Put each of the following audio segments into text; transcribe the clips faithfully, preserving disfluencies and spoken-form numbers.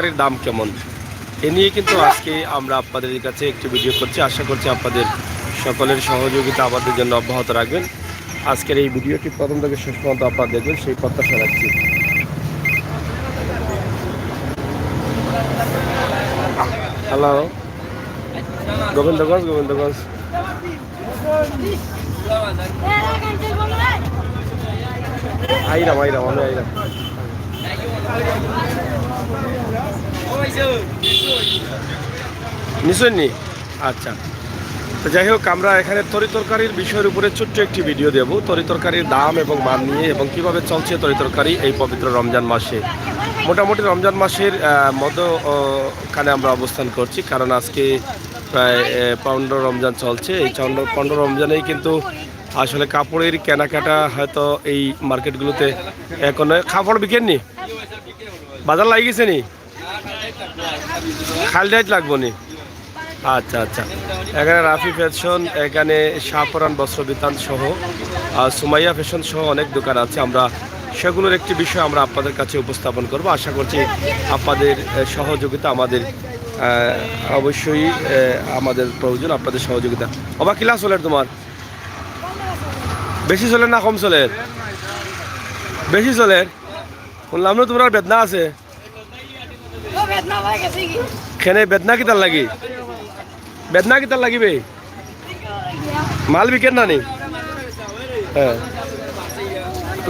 তরকারির দাম কেমন, এ নিয়ে কিন্তু আজকে আমরা আপনাদের কাছে একটি ভিডিও করছি। আশা করছি আপনাদের সকলের সহযোগিতা আমাদের জন্য অব্যাহত রাখবেন। আজকের এই ভিডিওটি প্রথম থেকে শেষ পর্যন্ত আপনারা দেখবেন, সেই প্রত্যাশা রাখছি। হ্যালো, গোবিন্দগঞ্জ, গোবিন্দগঞ্জ। আইরাম, আইরাম, আমি আইরাম। নিশ্চয় নি? আচ্ছা। তো যাই হোক, আমরা এখানে তরি তরকারির বিষয়ের উপরে ছোট্ট একটি ভিডিও দেব, তরি তরকারির দাম এবং মান নিয়ে, এবং কিভাবে চলছে তরি তরকারি এই পবিত্র রমজান মাসে। মোটামুটি রমজান মাসের, আহ, মধ্য, আহ, খানে আমরা অবস্থান করছি, কারণ আজকে প্রায়, আহ, পনেরো রমজান চলছে। এই পনেরো, পনেরো রমজানেই কিন্তু আসলে কাপড়ের কেনাকাটা হয়তো এই মার্কেটগুলোতে এখন কাপড় বিকেননি, বাজার লাগি গেছে নি? খালি রাইত লাগবো নি? আচ্ছা, আচ্ছা। এখানে রাফি ফ্যাশন, এখানে শাহপরান বস্ত্র বিতান সহ, আহ, সুমাইয়া ফ্যাশন সহ অনেক দোকান আছে। আমরা সেগুলোর একটি বিষয় আমরা আপনাদের কাছে উপস্থাপন করব। আশা করছি আপনাদের, আহ, সহযোগিতা আমাদের, আহ, অবশ্যই, আহ, আমাদের প্রয়োজন, আপনাদের সহযোগিতা। ওবা, কিলা চলের তোমার? বেশি চলের না কম চলের? বেশি চলের। শুনলাম না তোমার বেদনা আছে। ও বেদনা হয়ে গেছে কি? কেনে বেদনা কিতার লাগি? বেদনা কিতার লাগি বে? মাল বিকের না নি? হ্যাঁ।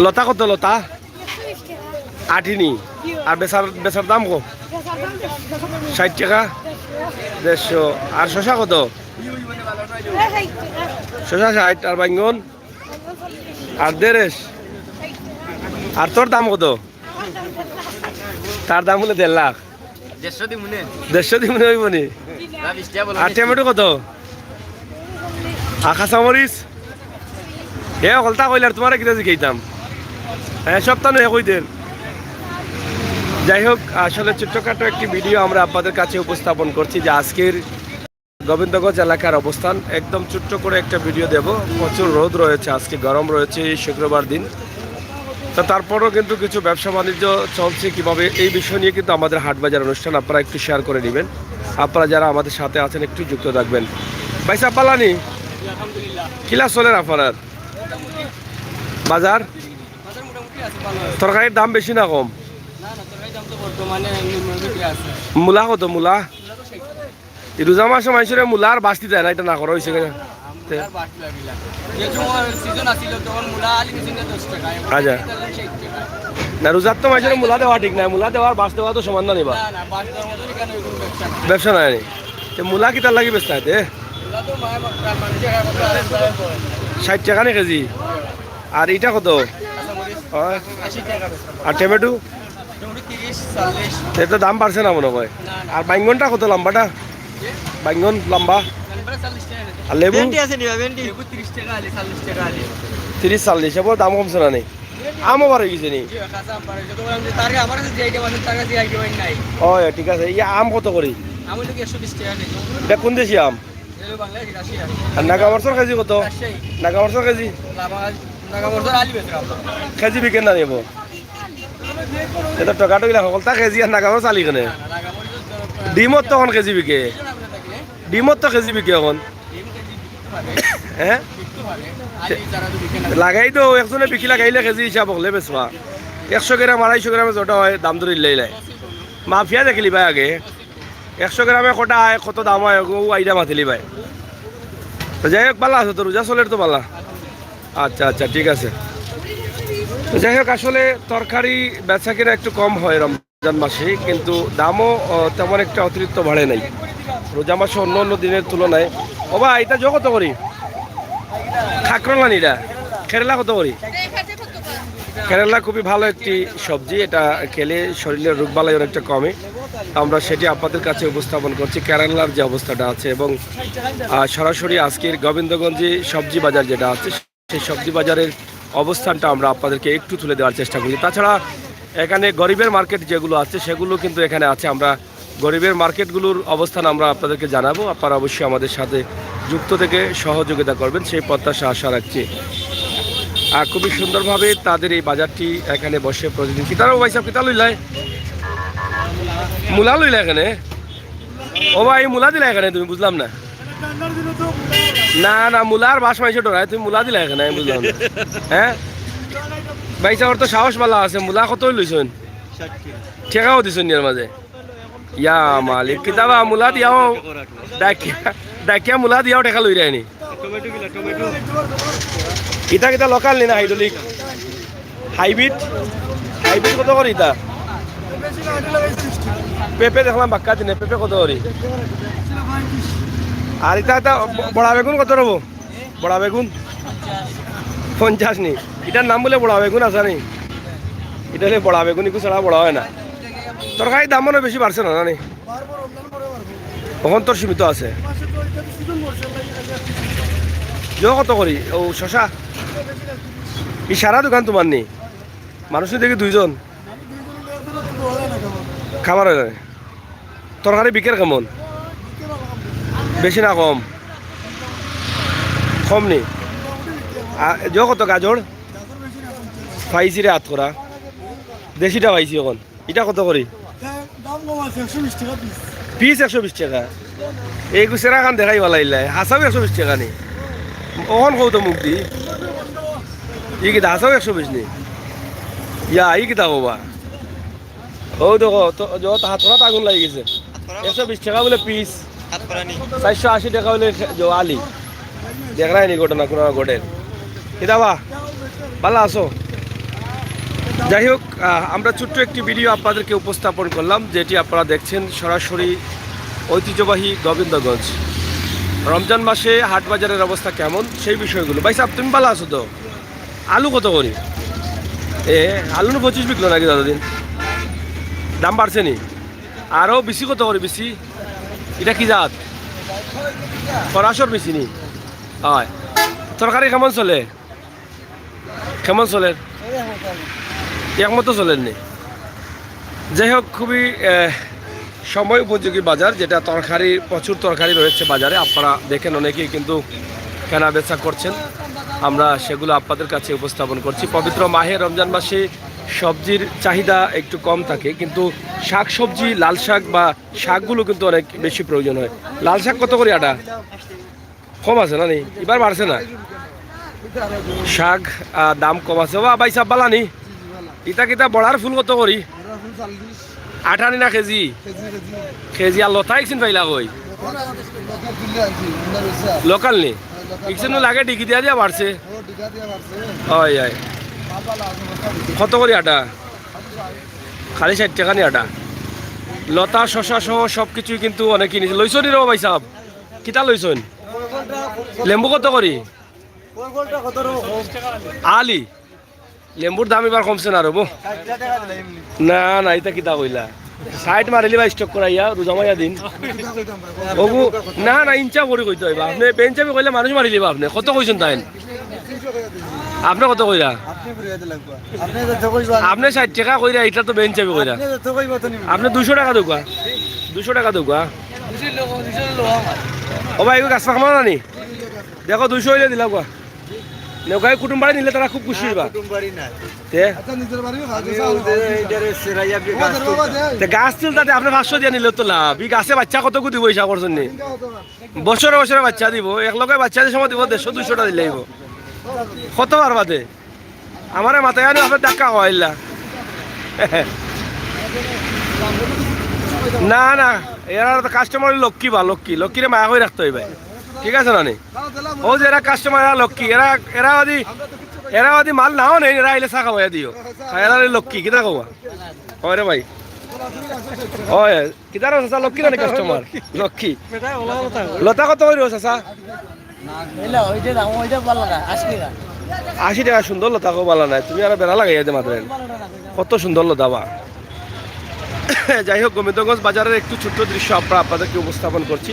লতা কত লতা? আটিনি। আর বেচার, বেচার দাম কত? ষাট টাকা? দেড়শো। আর শশা কত? শশা ষাট। আর বাইঙ্গন? আর দেড়শ। আর তোর দাম কত? তার দাম হলো দেড় লাখ। দেড়শো দি মনে। দেড়শো দি মনে হইব নি? আর টমেটো কত? আর কাঁচামরিচ? হে হকলতা কইলে আর তোমারে কিতা জিকাইতাম? হ্যাঁ, সপ্তাহ নয় কই দের। যাই হোক, আসলে ছোট্টখাটো একটি ভিডিও আমরা আপনাদের কাছে উপস্থাপন করছি যে আজকের গোবিন্দগঞ্জ এলাকার অবস্থান। একদম ছোট্ট করে একটা ভিডিও দেব। প্রচুর রোদ রয়েছে, আজকে গরম রয়েছে এই শুক্রবার দিন। তো তারপরও কিন্তু কিছু ব্যবসা বাণিজ্য চলছে কিভাবে, এই বিষয় নিয়ে কিন্তু আমাদের হাট বাজার অনুষ্ঠান আপনারা একটু শেয়ার করে নেবেন। আপনারা যারা আমাদের সাথে আছেন একটু যুক্ত থাকবেন। ভাই সাহেব, পালানি? কিলা চলের আপনার বাজার? তরকারির দাম বেশি না কম? মূলা কত মূলা? এই রোজা মাসে মানুষরে মূলা আর বাঁচতে দেয় না, এটা না করা হয়েছে কেন? আচ্ছা। না, রোজার তো মানুষরে মূলা দেওয়া ঠিক নাই, মূলা দেওয়া আর বাঁচ দেওয়া তো সমান না নিবা। ব্যবসা নাই নি। তো মূলা কিতার লাগি বেচতা এতে? ষাট টাকা নি কেজি। আর এটা কত? আর টমেটো? এটা দাম বাড়ছে না মনে হয়। আর বাইঙ্গনটা কত লম্বাটা? বাইঙ্গন লম্বা? আর লেবু? তিরিশ চল্লিশ, এবার দাম কমছে না নি? আমও বার হয়ে গেছে নি? ও, ঠিক আছে। ইয়া, আম কত করি? এটা কোন দেশি আম? আর নাগা মরচর কেজি কত? নাগা মরচর কেজি? কেজি বিকে না নিব? এটা টকাটো গিলা হকলতা কেজি আর নাগা মরচ আলি কেনে? ডিমর তো এখন কেজি বিকে। ডিমর তো কেজি বিকে এখন। হ্যাঁ? লাগাই তো একজনে বিকি লাগাইলে কেজি হিসাব হকলে বেচবা। একশো গ্রাম, আড়াইশো গ্রামে যেটা হয়, দাম ধরে ইল্লাই ইল্লাই। মাফিয়া দেখলি ভাই আগে। একশো গ্রামে কটা হয়, কত দাম হয়, ও আইডিয়া মাতিলি ভাই। তো যাই হোক, ভালা আছো তো, রোজা চলের তো ভালা। আচ্ছা, আচ্ছা, ঠিক আছে। তো যাই হোক, আসলে তরকারি বেচা কিনা একটু কম হয় রমজান মাসে, কিন্তু দামও, আহ, তেমন একটা অতিরিক্ত বাড়ে নাই রোজা মাসে অন্য অন্য দিনের তুলনায়। ও ভাই, এটা জো কত করি? খাকরলানিরা, কেরালা কত করি? কেরালা খুবই ভালো একটি সবজি, এটা খেলে শরীরের রোগবালাই অনেকটা কমে। আমরা সেটি আপনাদের কাছে উপস্থাপন করছি, কেরালার যে অবস্থাটা আছে এবং, আহ, সরাসরি আজকের গোবিন্দগঞ্জে সবজি বাজার যেটা আছে, সেই সবজি বাজারের অবস্থানটা আমরা আপনাদেরকে একটু তুলে দেওয়ার চেষ্টা করছি। তাছাড়া এখানে গরিবের মার্কেট যেগুলো আছে, সেগুলো কিন্তু এখানে আছে। আমরা গরিবের মার্কেটগুলোর অবস্থান আমরা আপনাদেরকে জানাবো। আপনারা অবশ্যই আমাদের সাথে যুক্ত থেকে সহযোগিতা করবেন, সেই প্রত্যাশা আশা রাখছি। আর খুবই সুন্দরভাবে তাদের এই বাজারটি এখানে বসে প্রতিদিন। কিতারও ভাই সাহেব, কিতা লইলাই? মূলা লইলা কেনে? ও ভাই, মূলা দিলা কেনে তুমি? বুঝলাম না। না, না, মূলার বাস মাইসে ডরায়, তুমি মূলা দিলা কেনে? আমি বুঝলাম না। হ্যাঁ? ভাই সাহেব, ওর তো সাহস ভালা আছে, মূলা কত লইছইন? টেকাও দিছইন এর মাঝে। ইয়া মালিক, কিতাবা মূলা দিয়াও, ডাকিয়া, ডাকিয়া মূলা দিয়াও টেকা লই রায়নি। ইটা কিতা লোকাল নি না হাইড্রোলিক? হাইব্রিড? হাইব্রিড কত করি ইটা? পেঁপে দেখলাম বাক্কা দিনে, পেঁপে কত করি? আর ইটা, ইটা ব-, বড়া বেগুন কত রবো? বড়া বেগুন? পঞ্চাশ নি? ইটার নাম বলে বড়া বেগুন আছে নি? ইটা অইলে বড়া বেগুন, ইগু ছাড়া বড়া অয় না। তরকারির দাম মনে অয় বেশি বাড়ছে না, না নি? অখন তোর সীমিত আছে। জো কত করি? ও শশা? ই সারা দোকান তোমার নি? মানুষ দেখি দুইজন। খাবার অয় না। তরকারি বিকের কেমন? বেশি না কম? কম নি? আ, জো কত গাজর? পাইছি রে আত করা। দেশিটা পাইছি অখন। ইটা কত করি? দাম কম আছে, একশো বিশ টেকা পিস। পিস একশো বিশ টেকা? এই গুছেরা খান দেখাই ভালা ইল্লাই। হাছাউ একশো বিশ টেকা নি? অখন কও তো মুখ দি। ই কিতা হাছাউ একশো বিশ নি? ইয়া, ই কিতা কবা? ও দেখো, তো, যত হাত করাত আগুন লাগি গেছে। একশো বিশ টেকা বলে পিস। চারশো আশি টেকা অইলে খে-, জো আলি। দেখরায় নি ঘটনা, কোনো ঘটের। কিতা বা? ভালা আছো? যাই হোক, আহ, আমরা ছোট্ট একটি ভিডিও আপনাদেরকে উপস্থাপন করলাম, যেটি আপনারা দেখছেন সরাসরি ঐতিহ্যবাহী গোবিন্দগঞ্জ। রমজান মাসে হাট বাজারের অবস্থা কেমন, সেই বিষয়গুলো। ভাই সাহেব, তুমি ভালা আছো তো? আলু কত করি? এ, আলু না পঁচিশ বিকলো নাকি দাদা দিন? দাম বাড়ছে নি? আরো বিচি কত করি বিচি? ইটা কি জাত? ফরাসর বিচি নি? অয়। তরকারি কেমন চলে? কেমন চলের? একমতো চলের নি? যাই হোক, খুবই, এ, সময় উপযোগী বাজার, যেটা তরকারি, প্রচুর তরকারি রয়েছে বাজারে। আপনারা দেখেন, অনেকেই কিন্তু কেনা বেচা করছেন, আমরা সেগুলো আপনাদের কাছে উপস্থাপন করছি। পবিত্র মাহে রমজান মাসে সবজির চাহিদা একটু কম থাকে, কিন্তু শাক সবজি, লাল শাক বা শাকগুলো কিন্তু অনেক বেশি প্রয়োজন হয়। লাল শাক কত করি আটা? কম আছে না নি? ইবার বাড়ছে না? শাক, আহ, দাম কম আছে। ও ভাই সাহেব, ভালা নি? ইতা কিতা বড়ার ফুল কত করি? আটানি না কেজি? কেজি। আর লতা ইকসিন পাইলা কই? লোকাল নি? ইকসিন লাগে ডিগি দিয়া দিয়া বাড়ছে। অয়, অয়। কত করি আটা? খালি ষাইট টেকা নি আটা? লতা, শশা সহ সব কিছুই কিন্তু অনেকেই নিছে। লইছইন নি রে ভাই সাহেব? কিতা লইছইন? লেম্বু কত করি? আলি, লেম্বুর দাম ইবার কমছে না রে বো? না, না, ইতা কিতা কইলা? ষাইট মারিলি বা স্টক করাইয়া, রোজা মাইয়া দিন। ওগু, না, না, ইনসাফ করি কইতে অইবা। আপনে বেইনসাফি কইলে মানুষ মারিলিবা আপনে। কত কইছইন তাইন? আপনে কত কইরা? আপনে ষাইট টেকা কইরা, ইটা তো বেইনসাফি কইরা। আপনে দুইশো টেকা দেউক্কা। দুইশো টেকা দেউক্কা। ও ভাই, ইগু গাছ পাকমা না নি? দেখো, দুইশো অইলে দিলাউক্কা। নৌকায় কুটুম বাড়ি নিলে তারা খুব খুশি অইবা। তে? তে গাছ তুলতা তে আপনে পাঁচশো দিয়া নিলে তো লাভ। ই গাছে বাইচ্চা কতগু দিবো হিসাব করছইন নি? বছরে বছরে বাইচ্চা দিবো, এক লগে বাইচ্চা যে সময় দিবো, দেড়শো দুইশোটা দিলে অইবো। কত পারবা তে? আমারে মাথায় আনি আপনে ধাক্কা খাওয়াইলা। না, না, এরা তো কাস্টমার লক্ষ্মী বা লক্ষ্মী, লক্ষ্মীরে মায়া করি রাখতে অইবা। ঠিক আছে না নি? ও যে এরা কাস্টমার, এরা লক্ষ্মী, এরা, এরা যদি, এরা যদি মাল নাও নেইন, এরা আইলে চা খাওয়াইয়া দিও। এরা লক্ষ্মী, কিতা কওয়া? ওরে ভাই। ওই, কিতা রে চাচা, লক্ষ্মী না নি কাস্টমার? লক্ষ্মী। লতা কত করি চাচা? আশি টেকা। সুন্দর লতা, খুব ভালা নায়। তুমি আরো বেড়া লাগাইয়া দে মাত্র। কত সুন্দর লতা বা। যাই হোক, গোবিন্দগঞ্জ বাজারের একটু ছোট্ট দৃশ্য আমরা আপনাদেরকে উপস্থাপন করছি।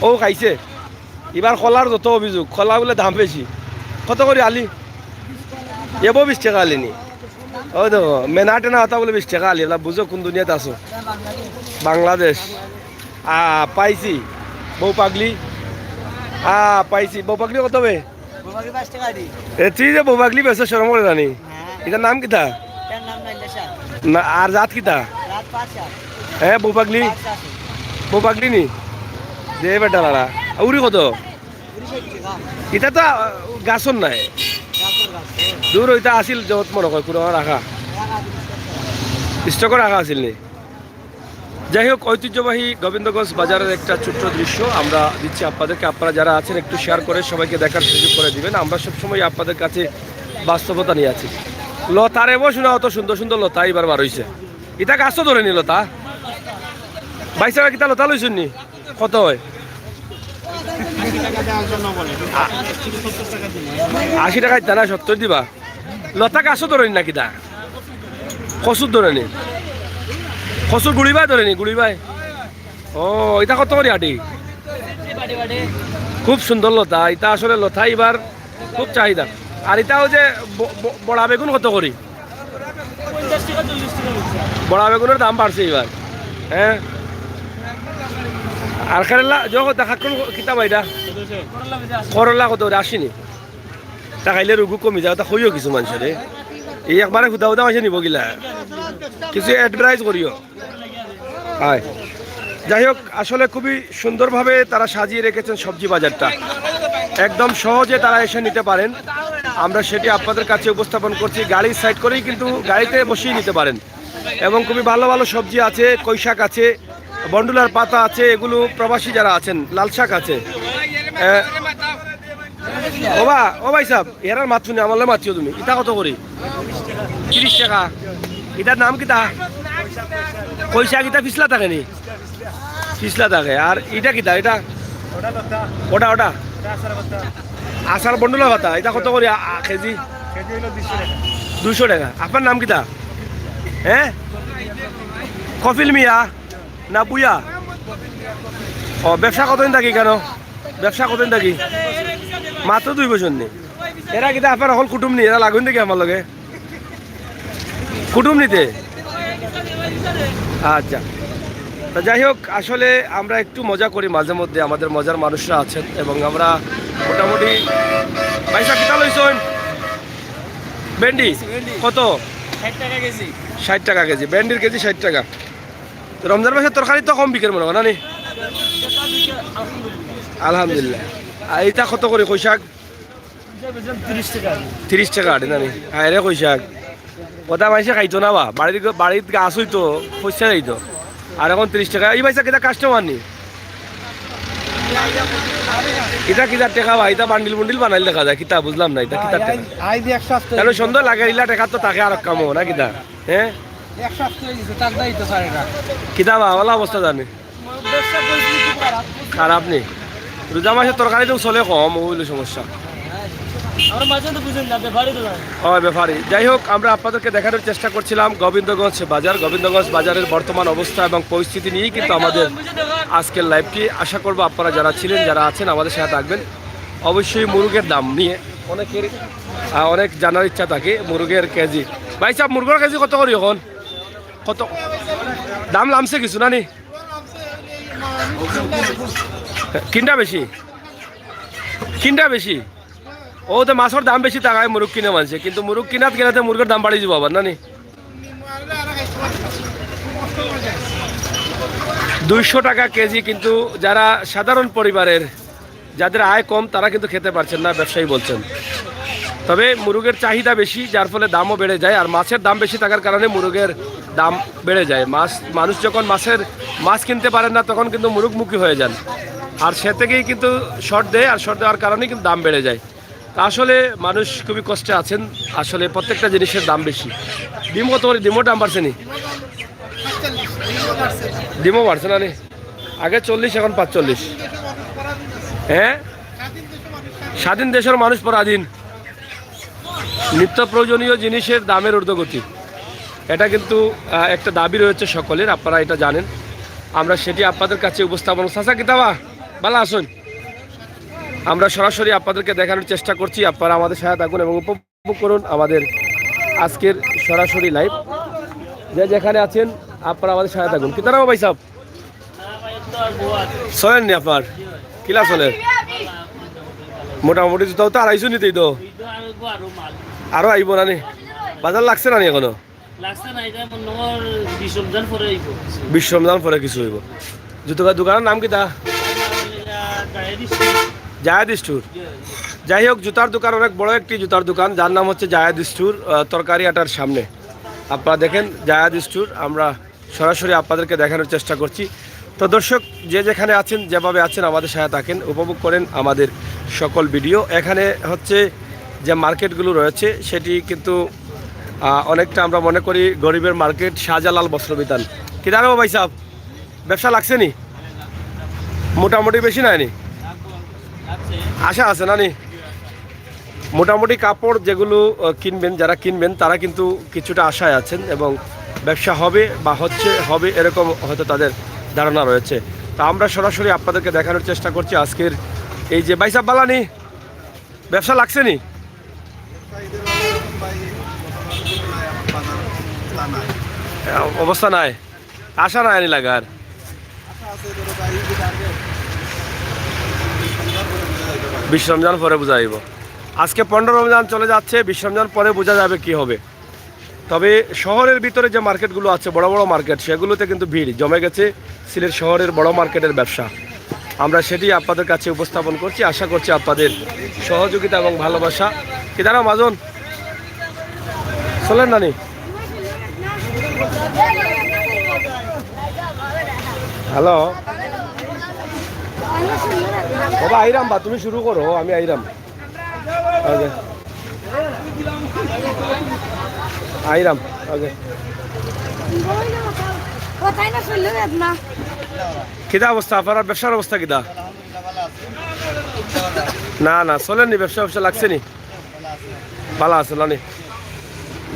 ও খাইছে। ইবার কলার যত অভিযোগ, কলা বুলে দাম বেশি। কত করি আলি? এবো বিশ টেকা আলি নি। ওই দেখো, মেনা টেনা অতা বুলে বিশ টেকা আলি, এলা বুঝো কুন দুনিয়াত আছো। বাংলাদেশ। আ, পাইছি। বউ পাগলি। আ, পাইছি। বউ পাগলি কত বে? বউ পাগলি পাঁচ টেকা দি। এ, তুই যে বউ পাগলি বেচো শরম করে জানি। হ্যাঁ। ইটার নাম কিতা? ইটার নাম নাইলে শাহ। না, আর জাত কিতা? জাত পাঁচ শাহ। হ্যাঁ, বউ পাগলি। বউ পাগলি নি? দে বেটা লারা। উড়ি কত? ইটা তো, আহ, গাছর নাই। দূর, ওইটা আসিল যত মনে হয়, পুরো রাখা। স্টকে রাখা আসিল নি? যাই হোক, ঐতিহ্যবাহী গোবিন্দগঞ্জ বাজারের একটা ছোট্ট দৃশ্য আমরা দিচ্ছি আপনাদেরকে। আপনারা যারা আছেন, একটু শেয়ার করে সবাইকে দেখার সুযোগ করে দিবেন। আমরা সবসময় আপনাদের কাছে বাস্তবতা নিয়ে আছি। লতা রে বো, শোনা, অত সুন্দর সুন্দর লতা এবার বার হইছে। ইটা গাছও ধরে নি লতা। ভাই সাহেব, কিতা লতা লইছুন নি? কত হয়? আশি টাকা দিতা না, সত্তর দিবা? লতা গাছও ধরে নি না কিতা? কচুর ধরে নি? কচুর গুড়ি বায় ধরে নি, গুড়ি বায়? ও, ইটা কত করি আটি? খুব সুন্দর লতা, ইটা আসলে লতা এবার খুব চাহিদা। আর ইটা ওই যে ব-, ব-, বড়া বেগুন কত করি? বড়া বেগুনের দাম বাড়ছে এবার, হ্যাঁ। আর কেরেলা, যখন দেখা কোন কিতা বা ইটা? করলা কত করি? আশি নি? তা খাইলে রোগও কমি যায়, তা কইও কিছু মানুষরে। এই একবারে হুদা হুদা মাইনষে নিব গিলা, কিছু অ্যাডভার্টাইজ করিও। হয়। যাই হোক, আসলে খুবই সুন্দরভাবে তারা সাজিয়ে রেখেছেন সবজি বাজারটা। একদম সহজে তারা এসে নিতে পারেন। আমরা সেটি আপনাদের কাছে উপস্থাপন করছি। গাড়ি সাইড করেই কিন্তু গাড়িতে বসেই নিতে পারেন। এবং খুবই ভালো ভালো সবজি আছে, কই শাক আছে, বন্ডুলার পাতা আছে, এগুলো প্রবাসী যারা আছেন, লাল শাক আছে। আহ, ও বা, ও ভাই সাহেব, এরার মাত শুনে আমার লগে মাতিও তুমি। ইটা কত করি? তিরিশ টাকা। ইটার নাম কিতা? কই শাক। ইটা পিছলা থাকে নি? পিছলা থাকে। আর ইটা কিতা? ইটা ওটা, ওটা। আষাঢ় বন্ডুলা পাতা। ইটা কত করি আ-, আ-, কেজি? দুইশো টাকা। আপনার নাম কিতা? হ্যাঁ? কফিল মিয়া না বুয়া? ও, ব্যবসা কতদিন থাকি কেন? ব্যবসা কতদিন থাকি? মাত্র দুই বছর নি। এরা কিতা আপনার অকল কুটুম নি? এরা লাগুন দেখি আমার লগে। কুটুম নিতে? আচ্ছা। তা যাই হোক, আসলে আমরা একটু মজা করি মাঝে মধ্যে, আমাদের মজার মানুষরা আছেন এবং আমরা মোটামুটি পয়সা কিতা লইছইন? ভেন্ডি কত? ষাট টাকা কেজি। ষাট টাকা কেজি, ভেন্ডির কেজি ষাট টাকা। তো রমজান মাসের তরকারি তো কম বিকের মনে হয় না নি? আলহামদুলিল্লাহ। আর এটা কত করি কই শাক? তিরিশ টাকা আটি না নি? হ্যাঁ রে, কই শাক। ওটা মাইনষে খাইতো না বা, বাড়ির গ-, বাড়ির গাছ হইতো, পয়সা যাইতো। আর এখন তিরিশ টাকা। এই পয়সা কিতা কাস্টমার নি? এটা কিতা টাকা বা? এটা বান্ডিল বুন্ডিল বানাইল দেখা যায়। কিতা বুঝলাম না, এটা কিতা টাকা? আই দি একশো আশি। তাহলে সুন্দর লাগে, ইলা টাকা তো থাকে আর কামো না কিতা? হ্যাঁ? একশো আশি হয়ে গেছে, তার দায় তো স্যার এটা। কিতা বা, ওলা অবস্থা জানে? ব্যবসা পরিস্থিতি খুব খারাপ। খারাপ নি? রোজা মাসে তরকারি তো চলে কম, ও হইলো সমস্যা। আমরা মাঝে তো বুঝেন না, ব্যাপারই তো না। হয় ব্যাপারী। যাই হোক, আমরা আপনাদেরকে দেখানোর চেষ্টা করছিলাম গোবিন্দগঞ্জ বাজার, গোবিন্দগঞ্জ বাজারের বর্তমান অবস্থা এবং পরিস্থিতি নিয়েই কিন্তু আমাদের আজকের লাইভটি। আশা করব আপনারা যারা ছিলেন, যারা আছেন, আমাদের সাথে থাকবেন। অবশ্যই মুরগের দাম নিয়ে অনেকের, আহ, অনেক জানার ইচ্ছা থাকে মুরগের কেজি। ভাই সাহেব, মুরগের কেজি কত করি এখন? কত দাম লামছে কিছু না নি? কিনটা বেশি? কিনটা বেশি? ও তো মাছর দাম বেশি, টাকায় মুরগ কিনে মানছে, কিন্তু মুরগ কিনাত গেলে তো মুরগের দাম বাড়ি যাবো আবার, না নি? দুইশো টাকা কেজি, কিন্তু যারা সাধারণ পরিবারের, যাদের আয় কম, তারা কিন্তু খেতে পারছেন না, ব্যবসায়ী বলছেন। তবে মুরগের চাহিদা বেশি, যার ফলে দামও বেড়ে যায়, আর মাছের দাম বেশি থাকার কারণে মুরগের দাম বেড়ে যায়। মাছ, মানুষ যখন মাছের, মাছ কিনতে পারেন না, তখন কিন্তু মুরগমুখী হয়ে যান, আর সে থেকেই কিন্তু শর্ট দেয়, আর শর্ট দেওয়ার কারণেই কিন্তু দাম বেড়ে যায়। তা আসলে মানুষ খুবই কষ্টে আছেন। আসলে প্রত্যেকটা জিনিসের দাম বেশি। ডিম কত করে? ডিমও দাম বাড়ছে নি? ডিমও বাড়ছে না নি? আগে চল্লিশ, এখন পাঁচচল্লিশ। হ্যাঁ, স্বাধীন দেশের মানুষ পরাধীন। নিত্য প্রয়োজনীয় জিনিসের দামের ঊর্ধ্বগতি, এটা কিন্তু আহ, একটা দাবি রয়েছে সকলের, আপনারা এটা জানেন। আমরা সেটি আপনাদের কাছে উপস্থাপন। চাচা কিতা বা, ভালা আছইন? আমরা সরাসরি আপনাদেরকে দেখানোর চেষ্টা করছি, আপনারা আমাদের সাথে থাকুন এবং উপভোগ করুন আমাদের আজকের সরাসরি লাইভ। যে যেখানে আছেন, আপনারা আমাদের সাথে থাকুন। কিতা নাম ভাই সাহেব? চলেন নি আপনার? কিলা চলের? মোটামুটি জুতাও তো আড়াইশো নিতেই তো। আরো আইব না নি? বাজার লাগছে না নি এখনো? লাগছে না, এটা মনে হয় বিশ রমজান পরে আইব। বিশ রমজান পরে কিছু হইব। জুতো দোকানের নাম কিতা? জায়েদ স্টোর। যাই হোক, জুতার দোকান, অনেক বড় একটি জুতার দোকান, যার নাম হচ্ছে জায়েদ স্টোর, আহ, তরকারি আটার সামনে। আপনারা দেখেন জায়েদ স্টোর, আমরা সরাসরি আপনাদেরকে দেখানোর চেষ্টা করছি। তো দর্শক, যে যেখানে আছেন, যেভাবে আছেন, আমাদের সাথে থাকেন, উপভোগ করেন আমাদের সকল ভিডিও। এখানে হচ্ছে যে মার্কেটগুলো রয়েছে, সেটি কিন্তু, আহ, অনেকটা আমরা মনে করি গরিবের মার্কেট, শাহজালাল বস্ত্র বিতান। কিদারো ভাই সাহেব, ব্যবসা লাগছে নি? মোটামুটি বেশি নায়নি? আশা আছে না নি? মোটামুটি কাপড় যেগুলো, আহ, কিনবেন, যারা কিনবেন, তারা কিন্তু কিছুটা আশায় আছেন এবং ব্যবসা হবে বা হচ্ছে, হবে, এরকম হয়তো তাদের ধারণা রয়েছে। তা আমরা সরাসরি আপনাদেরকে দেখানোর চেষ্টা করছি আজকের এই যে ভাই সাহেব বালানি, ব্যবসা লাগছে নি? অবস্থা নাই, আশা নাই আনি লাগার। বিশ রমজান পরে বুঝা যাইব। আজকে পনেরো রমজান চলে যাচ্ছে, বিশ রমজান পরে বুঝা যাবে কি হবে। তবে শহরের ভিতরে যে মার্কেটগুলো আছে, বড় বড় মার্কেট, সেগুলোতে কিন্তু ভিড় জমে গেছে সিলেট শহরের বড় মার্কেটের ব্যবসা। আমরা সেটি আপনাদের কাছে উপস্থাপন করছি। আশা করছি আপনাদের সহযোগিতা এবং ভালোবাসা। কিদারো মাজন, চলেন নানি। হ্যালো, বাবা, আইরাম বা, তুমি শুরু করো, আমি আইরাম। ওকে। আইরাম। ওকে। কিতা অবস্থা আপনার ব্যবসার অবস্থা কিতা? না, না, চলেনি ব্যবসা, ব্যবসা লাগছে নি? ভালো আছে, লানি।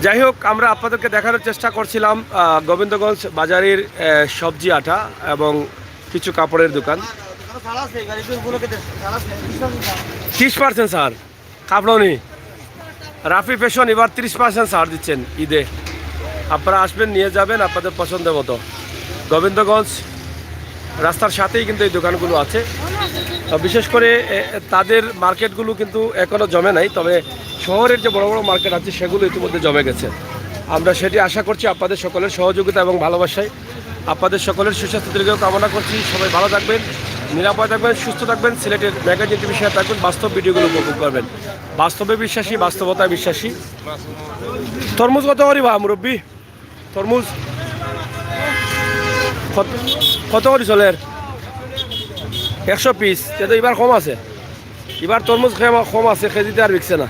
যাই হোক, আমরা আপনাদেরকে দেখানোর চেষ্টা করছিলাম, আহ, গোবিন্দগঞ্জ বাজারের, আহ, সবজি আটা এবং কিছু কাপড়ের দোকান। তিরিশ পার্সেন্ট ছাড়। কাপড়নি রাফি ফ্যাশন এবার তিরিশ পার্সেন্ট ছাড় দিচ্ছেন ঈদে। আপনারা আসবেন, নিয়ে যাবেন আপনাদের পছন্দ মতো। গোবিন্দগঞ্জ রাস্তার সাথেই কিন্তু এই দোকানগুলো আছে। তো বিশেষ করে, এ, তাদের মার্কেটগুলো কিন্তু এখনও জমে নাই, তবে শহরের যে বড় বড় মার্কেট আছে সেগুলো ইতিমধ্যে জমে গেছে। আমরা সেটি আশা করছি আপনাদের সকলের সহযোগিতা এবং ভালোবাসায়। আপনাদের সকলের সুস্বাস্থ্য দীর্ঘ কামনা করছি। সবাই ভালো থাকবেন, নিরাপদ থাকবেন, সুস্থ থাকবেন। সিলেটের ম্যাগাজিন টিভির সাথে থাকবেন, বাস্তব ভিডিওগুলো উপভোগ করবেন। বাস্তবে বিশ্বাসী, বাস্তবতায় বিশ্বাসী। তরমুজ কত করি বা মুরব্বি? তরমুজ কত, কত করি চলের? একশো পিস। এ তো এবার কম আছে, এবার তরমুজ কম, কম আছে, কেজিতে আর বিকছে না।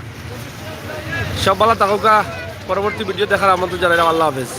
সব ভালো থাকুকা, পরবর্তী ভিডিও দেখার আমন্ত্রণ জানাইলাম। আল্লাহ হাফেজ।